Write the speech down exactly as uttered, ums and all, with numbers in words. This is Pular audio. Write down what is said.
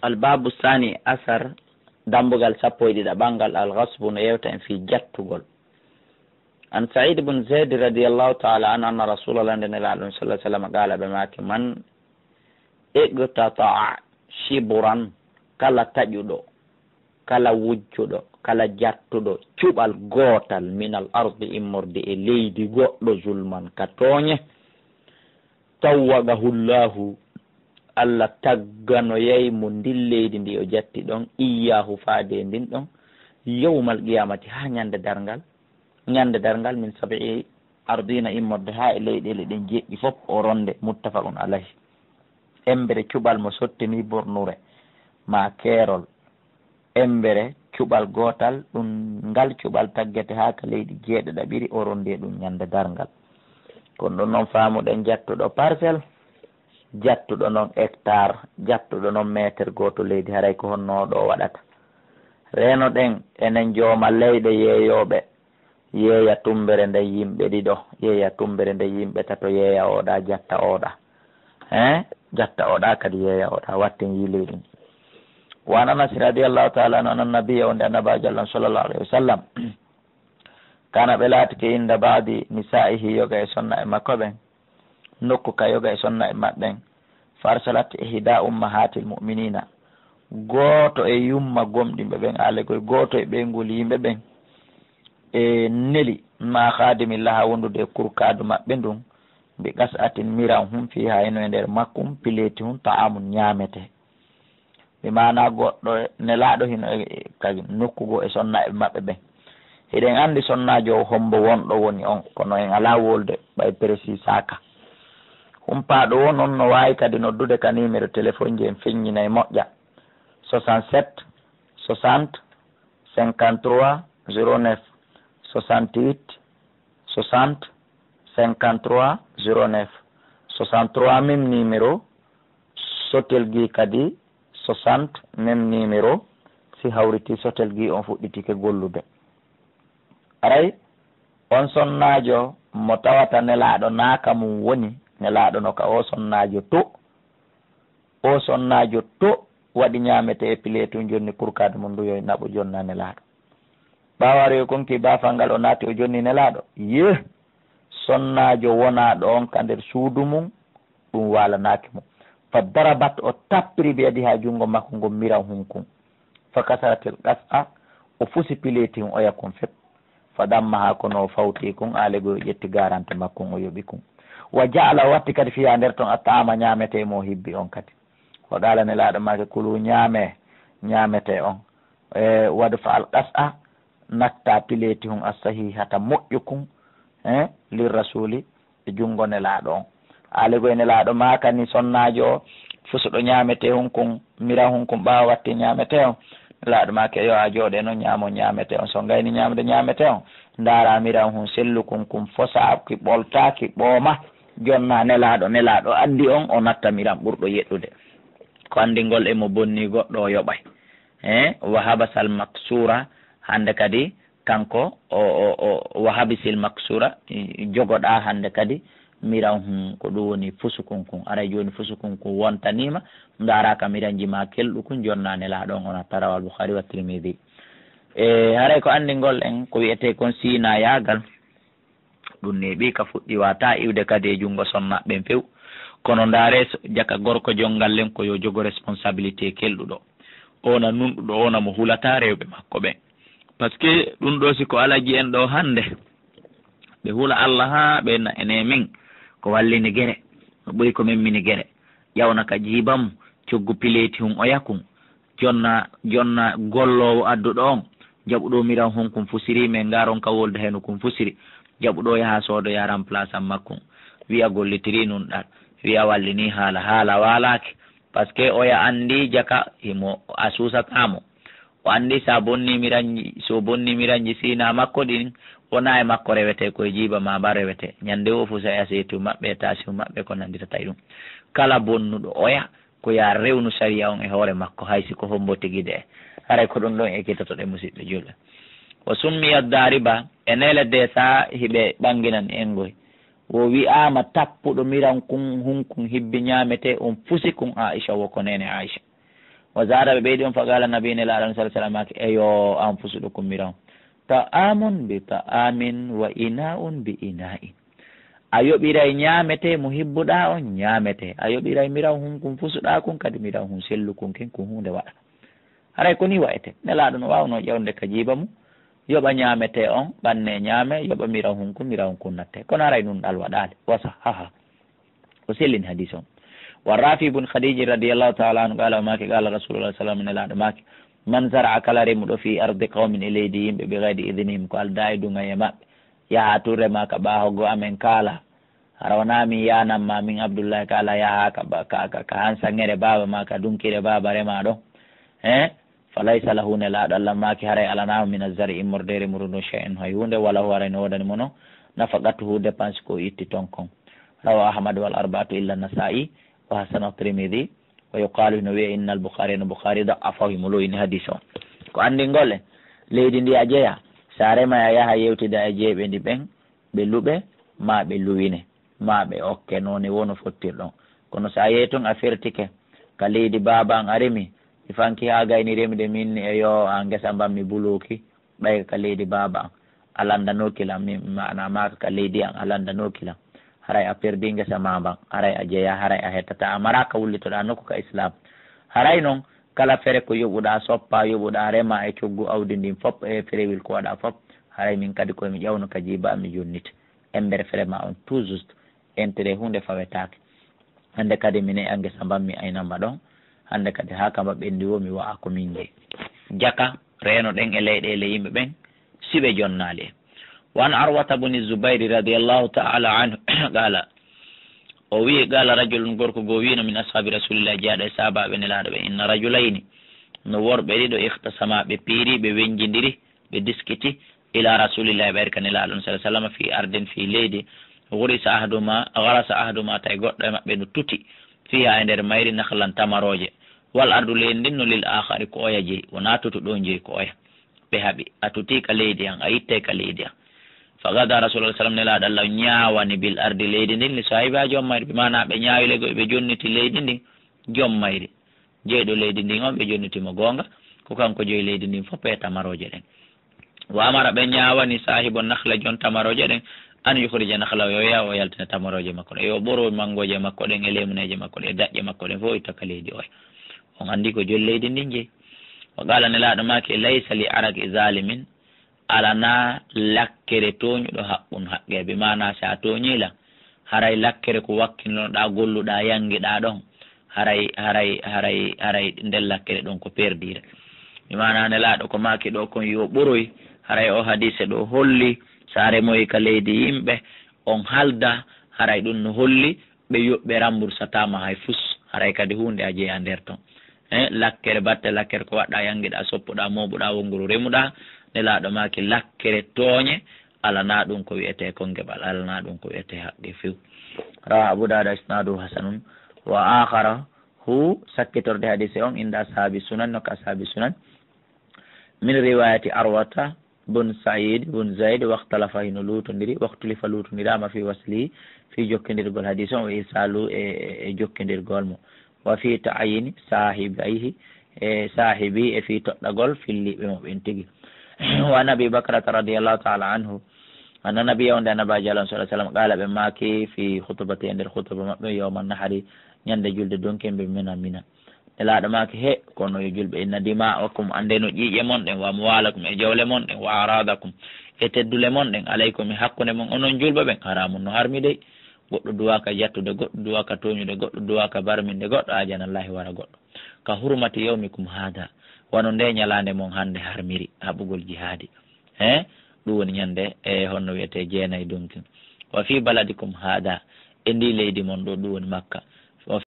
Al-Babu Sani Asar, dambugal sappo e ɗiɗaɓangal, Al-Ghasbu, no yewta en fii jattugol. An Sa'id ibn Zayd radiyallahu ta'ala anhu anna Rasulallah, nde Nelaaɗo on sallallahu alaihi wasallam, qaala, ɓe maaki, "Man iqtata'a shibran," kala taƴuɗo, kala wujjuɗo, kala jattuɗo cuɓal gootal, "minal ardi," immorde e leydi goɗɗo, "zulman," ka tooɲe, "tawwaqahu Allahu," Allah tagganoyay mo ndin leydi ndi o jatti ɗon, "iyyaahu," faade e ndin ɗon, "yawmal qiyaamati," haa ɲande darngal, ɲande darngal, "min sab'i ardina," immorde haa e leyɗeele ɗen jeɗɗi fof, o ronde. Muttafaqun alayhi. Embere cuɓal mo sottinii bornure maa keerol, embere cuɓal gootal, ɗum ngal cuɓal taggete haa ka leyɗi jeeɗaɗaɓiri, o rondi e ɗum ɲande darngal. Kono ɗum non faamuɗen jattuɗo parcelle, jattuɗo non hectare, jattuɗo non meeter gooto leydi, haray ko honno o ɗoo waɗata? Reenoɗen enen jooma leyɗe yeeyooɓe, yeeya tummbere nden yimɓe ɗiɗo, yeeya tummbere nden yimɓe tato, yeeya oɗa, jatta oɗa. Hein? Jatta oɗa kadi yeeya oɗa, watten yiiley ɗum. Wa an Anas radiyallahu ta'ala anhu anna nabiyya, wonde annabaajo Allah on sallallahu alayhi wa sallam, kana ɓe laatike inda ba'di nisa'ihi, yoga e sonna e makko ɓen, nokku ka yoga e sonna e maɓɓen, fa arsalat ihda ummahatil mu'minina, gooto e yumma gomɗinɓe ɓen, alegol gooto e ɓeynguuli yimɓe ɓen, e neli ma khadimi laha wondude e kurkaadu maɓɓe ndun, bi qas'atin miran hun fiha hino e nder makkun pileeti hun ta'amun ɲaamete. Bi maana goɗɗo nelaaɗo hino e, e, ka nokku goo e sonna e maɓɓe ɓen. Hiɗen anndi sonnaajo o hombo wonɗo woni on, kono en alaa wolde ɓay presisaaka. Humpaaɗo woo non no waawi kadi noddude ka niimero telefonji en feɲɲinay moƴƴa. Soixante-sept, soixante, cinquante-trois, zéro neuf, soixante-huit, soixante, cinquante-trois, zéro neuf, soixante-trois, même numéro, Sotel gi kadi soixante, même numéro, si hawriti Sotel gi on fuɗɗitike gollude. Aray, on sonnaajo mo tawata nelaaɗo naa ka mun woni, nelaaɗo no ka o sonnaajo to, o sonnaajo to waɗi ɲaamete e pileetun jonni kurkaadu mun ndu yo naɓu jonna nelaaɗo. Ɓaawo aroyo kon ki baafal ngal o naati o jonni nelaaɗo. Yeh! Sonnaajo wonaaɗo on ka nder suudu mun, ɗum waalanaaki mo. Fa darabat, o tappiri, bi yadiha, junngo makko ngon, miran hun kun. Fa kasaratil qas'a, o fusi pileeti hun oya kun fep. Fa dammaha, kono o fawti kun, alegol o ƴetti garante makko kun, o yoɓi kun. Wa ja'ala, o watti kadi fiha nder ton, at-ta'ama, ɲaametee mo o hibbi on kadi. Wa qala, Nelaaɗo maaki, kulu, ɲaamee, ɲaametee on. E, wadfa al qas'a, natta pileeti hun as-sahihata moƴƴu kun, eh, lir rasuli, e junngo Nelaaɗo on. Alegol e Nelaaɗo maakani sonnaajo o, fusuɗo ɲaametee hun kun, miran hun kun ɓaawo watti ɲaametee on. Nelaaɗo maaki, yo a jooɗe non, ɲaamo ɲaametee on. So ngayni ɲaamde ɲaametee on, ndaara miran hun sellu kun, kun fosaa, ki ɓoltaa, ki ɓooma. Jonna Nelaaɗo, Nelaaɗo anndi on, o natta miran ɓurɗo yeɗɗude. Ko anndingol e mo bonni goɗɗo, o yoɓay. Eh, wa habasal maksura, hannde kadi kanko o, o, o, wa habisil maksura, i, jogoɗaa hannde kadi miran hun, ko ɗum woni fusukun kun. Aray jooni fusukun kun wontaniima, ndaaraaka miranji ma kelɗu kun, jonna Nelaaɗo on, o natta, rawal Bukhari wa Tirmidhi. E haray ko anndingol en ko wi'etee kon siinayaagal. Ɗum neeɓii ka fuɗɗi waataa iwde kadi e junngo sonnaaɓe ɓen few. Kono ndaaree so jaka gorko jonngal len ko yo jogo responsabilité kelɗuɗo. O na nunɗuɗo, o na mo hulataa rewɓe makko ɓen. Parce que ɗum ɗoo si ko alaji en ɗoo hannde, ɓe hula Allah haa ɓe na ene min ko wallini gere, no ɓuri ko memmini gere. Ƴawna ka jiiba mum, coggu pileeti hun oya kun. Jonna, jonna golloowo adduɗo on, jaɓu ɗo miran hun kun fusiri, men ngaron ka wolde henu kun fusiri. Jaɓu ɗo yaha soodoya remplaçant makkun. Wi'a gollitiri nun ɗal. Wi'a wallini haala, haala waalaaki. Parce que oya anndi jaka himo a suusata mo. O anndi sa bonni miranji, so bonni miranji sina makko ɗin, wona e makko rewete, ko e jiiba ma ba rewete. Ɲande wo fu sa e aseetu maɓɓe, e taasiw maɓɓe, ko nanditata e ɗum. Kala bonnuɗo oya, ko yo a rewnu sariya on e hoore makko, hay si ko hombo tigi de. Haray ko ɗum ɗon ekkitotoɗen, musidɓe julɓe. Wa summiya daariba, e neele de sa hiɓe ɓanginani en ngoy. Wo wi'aama tappuɗo miran kun, hun kun hibbi ɲaamete, on fusi kun Aisha, wo ko neene Aisha. Wa zaada, ɓe ɓeydi on, fa qaala nabi, Nelaaɗo on sallallahu alaihi wasallam maaki, eyo, anfusuɗo kun miraw. Ta'amun bi ta'amin wa ina'un bi ina'in. A yoɓiray ñaametee mo hibbuɗaa on ñaametee. A yoɓiray miraw hun kun fusuɗaa kun, kadi miraw hun sellu kun kin kun huunde waɗa. Haray ko nii wa'etee. Nelaaɗo no waawno ƴewnde ka jiiba mun, yoɓa ñaametee on, ɓannee ñaamee, yoɓa miraw hun kun, miraw hun kun nattee. Kono haray nun ɗal waɗaali. Wa sahhaha. O sellini hadiis on. Wa Raafi' ibn Khadiij radiyallahu ta'ala anhu qaala, o maaki, qaala Rasuulullaahi sallallahu alaihi wasallam, Nelaaɗo maaki, man zara'a, kala remuɗo, fii ardi qawmin, e leydi yimɓe, bi ghayri idhnihim, ko aldaa e duŋayee maɓɓe, yaha tun rema ka ɓaawo goo amen kaala. Hara wonaa min yaanan ma, min Abdullaahi, kaala yaha ka ba-, ka, ka, ka hansaŋere baaba maa, ka dunkire baaba remaa ɗon. He? Fa laysa lahu, Nelaaɗo Alla maaki, haray alanaa mo mina zari, immorde e remude ndun, shay'un, hay huunde, wa lahu, haray no woodani mo non, nafaqatuhu, dépense ko o itti ton kon. Rawahu Ahmad wal arba'atu illa Nasaa'i, wa hasanahu Tirmidhi, wa yuqaalu, hino wi'ee, inna al Bukhaari, no Bukhaari, da'afahu, himo lo'ini hadiis on. Ko anndingol en, leydi ndi a jeyaa, si a remay a yaha yewtida e jeyɓe ndi ɓen, ɓe luɓe, maa ɓe luwine, maa ɓe okke, noone woo no fottirɗon. Kono si a yehi ton a fertike, ka leydi baaba an a remi, mi fanki haa gayni remude min ni, eyo, a ngesa mban mi buluuki, ɓay ka leydi baaba an a landanooki lan, mi, maanaa maaka ka leydi an a landanooki lan, haray a perdii ngesa maa mban, haray a jeyaa, haray a hettataa, a maraaka wullitoɗaa nokku ka Islaam. Haray non, kala fere ko yoɓuɗaa, soppaa, yoɓuɗaa, remaa e coggu awdi ndin fop, e ferewil ko waɗaa fop, haray min kadi ko mi ƴawno ka jiiba an mi jonnite. Embere fere maa on tout juste, intérêt huunde fawetaake. Hannde kadi mi ne'a ngesa mban mi ayna ma ɗon. Hannde kadi haa ka mba ɓenndi woo mi wa'a ko min jeyi. Jaka reenoɗen e leyɗeele yimɓe ɓen, si ɓe jonnaali en. Wa an Urwata buni Zubayri radiyallahu ta'ala anhu qaala, o wi'i, qaala rajulun, gorko goo wi'ino, min ashaabi Rasuulillaahi, jeyaaɗo e sahaabaaɓe Nelaaɗo ɓen, inna rajulayni, no worɓe ɗiɗo, ikhtasamaa, ɓe piiri, ɓe wenjindiri, ɓe diskiti, ila Rasuulillaahi, ɓayri ka Nelaaɗo on, sallallaahu alayhi wa sallam, fii ardin, fii leydi, gharasa ahaduhumaa, gharasa ahaduhumaa, tawi goɗɗo e maɓɓe no tuti, fiihaa, e nder mayri, nakhlan, tamarooje, wal ardu, leydi ndin, no lil aakhari, ko oya jeyi, wonaa tutuɗo on jeyi, ko oya. Ɓe haɓi, a tutii ka leydi an, a ittay ka leydi an. Fa ghadaa Rasuulullah sallam, Nelaaɗo Alla ñaawani bil ardi, leydi ndin, li saahibihaa, jom mayri, bi maanaa ɓe ñaawi lego, ɓe jonniti leydi ndin, jom mayri. Jeyɗo leydi ndin on, ɓe jonniti mo goonga, ko kanko jeyi leydi ndin fof e tamarooje ɗen. Wa amara, ɓe ñaawani saahibu nakhla, jon tamarooje ɗen, an yukhrija nakhlahu, yo yahu o yaltina tamarooje makko ɗen, yo ɓoroy manngooje makko ɗen e leemuneeje makko ɗen e daƴƴe makko ɗen fof itta ka leydi oya. On anndi ko jon leydi ndin jeyi. Wa qaala, Nelaaɗo maaki, laysa li araki zalimin, alanaa lakkere tooñuɗo haqqun haqqe, bi maanaa si a tooñii lan, haray lakkere ko wakkilnoɗaa, golluɗaa, yanngiɗaa ɗon, haray, haray, haray, haray nden lakkere ɗon ko perdiire. Bi maanaa Nelaaɗo ko maaki ɗoo kon yo ɓoroy, haray oo hadiise ɗoo holli, si a remoyi ka leydi yimɓe, on halda, haray ɗun no holli, ɓe yoɓ-, ɓe rambursataama hay fus, haray kadi huunde a jeyaa nder ton. He, lakkere, batte lakkere ko waɗɗaa, yanngiɗaa, soppuɗaa, mooɓuɗaa, wonguru remuɗaa, Nelaaɗo maaki lakkere tooñe, alanaa ɗun ko wi'etee kon geɓal, alanaa ɗun ko wi'etee haqqe few. Rawa Abu Dawuda, isnaaduhu hasanun, wa aakharahu, sakkitorde hadiise on, inda ashaabi sunan, no ka ashaabi sunan, min riwaayati Arwata, bun Sa'iid bun Zayd, waxtalafa, hino luutondiri, waxtulifa, luutondiraama, fi waslihi, fi jokkindirgol hadiis on, wa iisaalu, e, e, e jokkindirgol mo, wa fi ta'yiini saahibayhi, e saahibi, e fi toɗɗagol filliiɓe mo ɓen tigi. Wa an Abi Bakrata radiyallahu ta'ala anhu, anna nabiyya, wonde Annabaajo Alla on, sallallahu alayhi wa sallam, qaala, ɓe maaki, fi khutbati, e nder khutba maɓɓe, yawma nahri, ñande julde donki, ɓe Mina, Mina. Nelaaɗo maaki, he, kono yo julɓe, inna dimaa'akum, anndee no ƴiiƴe mon ɗen, wa amwaalakum, e jawle mon ɗen, wa a'raadakum, e teddule mon ɗen, alaykum, e hakkunde mon, onon julɓe ɓen, haraamun, no harmi dey. Goɗɗo duwaaka jattude goɗɗo, duwaaka tooñude goɗɗo, duwaaka barminde goɗɗo, aajanallaahi wara goɗɗo. Ka hurmati yawmikum haada, wano ndee ñalaande mon hannde harmiri, haɓugol jihaadi. He, ɗum woni ñande, e honno wi'etee, jeenay donki. Wa fii baladikum haada, e ndii leydi mon ɗoo, ɗum woni Makka.